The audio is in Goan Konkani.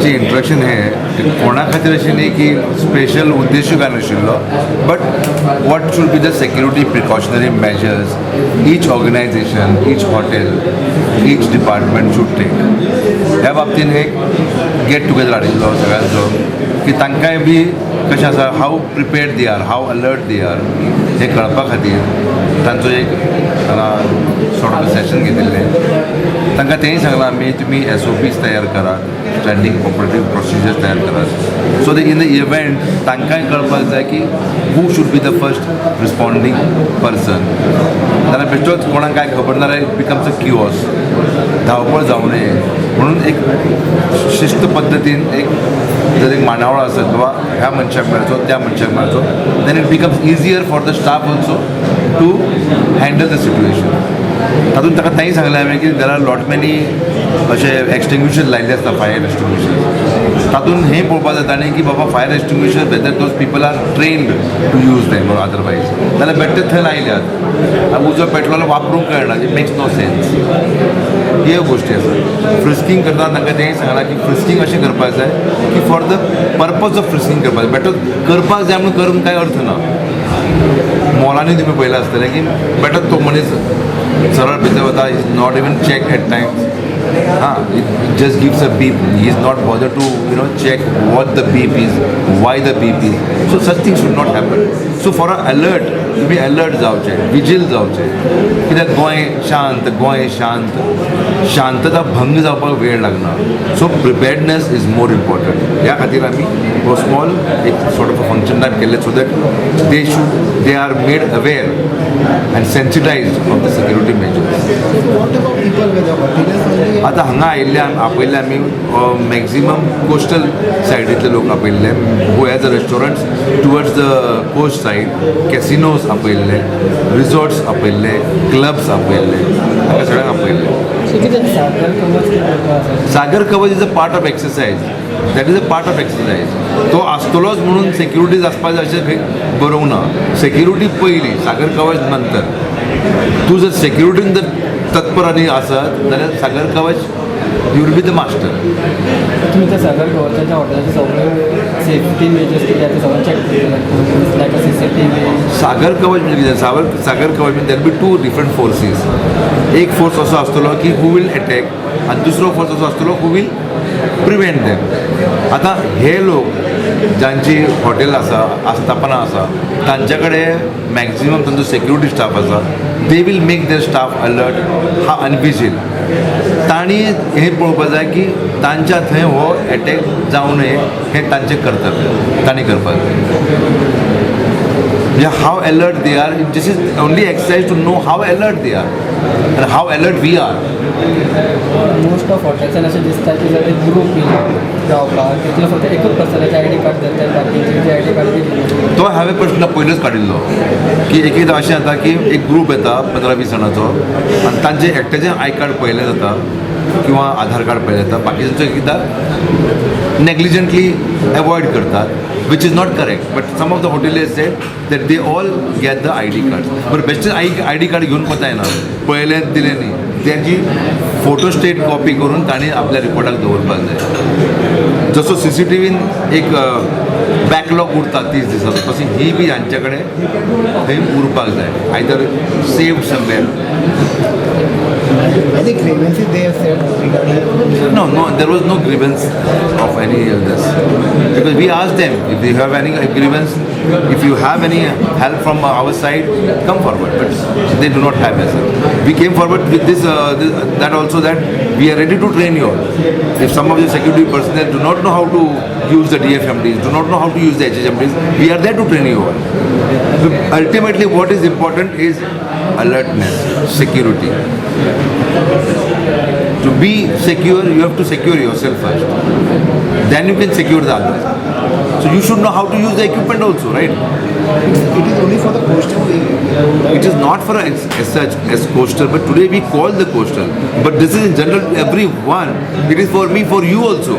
आजचे इंट्रडक्शन हे कोणा खातीर अशें न्ही की स्पेशल उद्देशूय काय नाशिल्लो, but what should be the security precautionary measures each organization, each hotel, each department should take, ह्या बाबतीन एक गेट टुगेदर हाडिल्लो सगळ्यांचो की तांकांय बी कशें आसा, how prepared they are, how alert they are, हें कळपा खातीर तांचो एक सॉर्ट ऑफ सेशन घेतिल्लें. तांकां तेंय सांगलां आमी, तुमी एसओपीज तयार करात, स्टँडर्ड ऑपरेटीव प्रोसिजर्स तयार करात, so that in the event तांकांय कळपाक जाय की who should be the first responding person. जाल्यार बेश्टोच कोणाक कांय खबर ना जाल्यार it becomes a chaos. धांवपळ जावं नये म्हणून एक शिस्त पद्दतीन एक जर एक मांडावळ आसत बाबा, ह्या मनशाक मेळचो, त्या मनशाक मेळचो, then it becomes easier for the staff also to handle the situation. तातूंत ताका तेंय सांगलें हांवें की there are lot many अशे एक्सटिंग्विशर लायिल्ले आसता, फायर एक्सटिंग्विशर. तातूंत हें पळोवपाक जाता न्ही की बाबा, fire extinguisher, whether those people are trained to use them or otherwise. जाल्यार बेश्टे थंय लायल्यात, उजो पेटलो जाल्यार वापरूंक कळना, it makes no sense. ह्यो गोश्टी आसा. फ्रिस्कींग करतना तांकां तेंय सांगलां की फ्रिस्कींग अशें करपाक जाय की for the purpose of frisking करपाक जाय. बेश्टो करपाक जाय म्हणून करून कांय अर्थ ना. मॉलांनी तुमी पळयलां आसतलें की बेटर तो मनीस सरळ भितर वता, is not even check at times. हां, it just gives a beep. He is not bother to check what the beep is, why the beep is. So such things should not happen. So for a alert, तुमी अलर्ट जावचें, विजील जावचें. कित्याक गोंय शांत, गोंय शांत, शांतता भंग जावपाक वेळ लागना. So preparedness is more important. ह्या खातीर आमी हो स्मॉल एक सॉर्ट ऑफ फंक्शन टायप केल्लें, so that they are made aware and sensitized of the security measures. What about people with the hoteliers only? आतां हांगा आयिल्ले आपयल्ले आमी मॅक्झिमम कोस्टल सायडींतले लोक आपयल्ले, who has a restaurants towards the coast side, casinos आपयल्ले, रिजॉर्ट्स आपयल्ले, क्लब्स आपयल्ले, हांगा सगळ्यांक आपयल्ले. सो कितें सागर कवच कितें आसा? सागर कवच is a part of exercise. That is a part of exercise. तो आसतलोच म्हणून सेक्युरिटीज आसपाक जाय अशें खंय बरोवंक ना. सेक्युरिटी पयली, सागर कवच नंतर. तूं जर सेक्युरिटीन जर तत्पर आनी आसत जाल्यार सागर कवच, you will be the master. तुमी त्या सागर कवचाच्या हॉटेलाचे सगळे सेफ्टी मेजर्स कितें आसा ते सगळें चॅक करतले, लायक सीसीटीव्ही? सागर कवच म्हणजे कितें? सागर कवच म्हणजे there be two different forces. एक फोर्स असो आसतलो की who will attack आनी दुसरो फोर्स असो आसतलो who will prevent them. आतां हे लोक जांची हॉटेल आसा, आस्थापनां आसा, तांचे कडेन मॅक्झिमम तांचो सेक्युरिटी स्टाफ आसा. They will make their staff alert हा आनी विजील. तांणी हें पळोवपाक जाय की तांच्या थंय हो एटॅक जावं नये, हें तांचें कर्तव्य, तांणी करपाक जाय. म्हणजे how alert they are, this is only exercise to know how alert they are and how alert we are. Most of हॉटेल्सान अशें दिसता की जर एक ग्रूप येयलो रावपाक, तितलो फक्त एकूच पर्सनाचे आयडी कार्ड धरतात, बाकीचे आयडी कार्ड बी दिना. तो हांवें प्रश्न पयलींच काडिल्लो की एक एकदां अशें जाता की एक ग्रूप येता 15-20 जाणांचो आनी तांचें एकट्याचें I card पळयलें जाता किंवा आधार कार्ड पळयलें जाता, बाकीच्यांचो एक एकदां नेग्लिजंटली एवॉयड करतात, which is not correct. But some of the hoteliers said that they all get the ID card. बरं, बेश्टें आयडी कार्ड घेवन कोता येना, पळयलें दिलें न्ही. त्याची फोटोस्टेट कॉपी करून तांणी आपल्या रिपोर्टाक दवरपाक जाय. जसो सीसीटीव्हीन एक बॅकलॉग उरता 30 दिसाचो, तशी ही बी हांचे कडेन थंय उरपाक जाय, either saved somewhere. Any grievances they have said regarding? No, there was no grievance of any of this. Because we asked them if they have any grievance, if you have any help from our side, come forward. But they do not have as such. We came forward with this, that also, that we are ready to train you all. If some of the security personnel do not know how to use the DFMDs, do not know how to use the HHMDs, we are there to train you all. Ultimately, what is important is alertness, security. To be secure, you have to secure yourself first. Then you can secure the others. So you should know how to use the equipment also, right? It is only for the coastal area. It is not for as such as coastal, but today we call the coastal. But this is in general everyone. It is for me, for you also.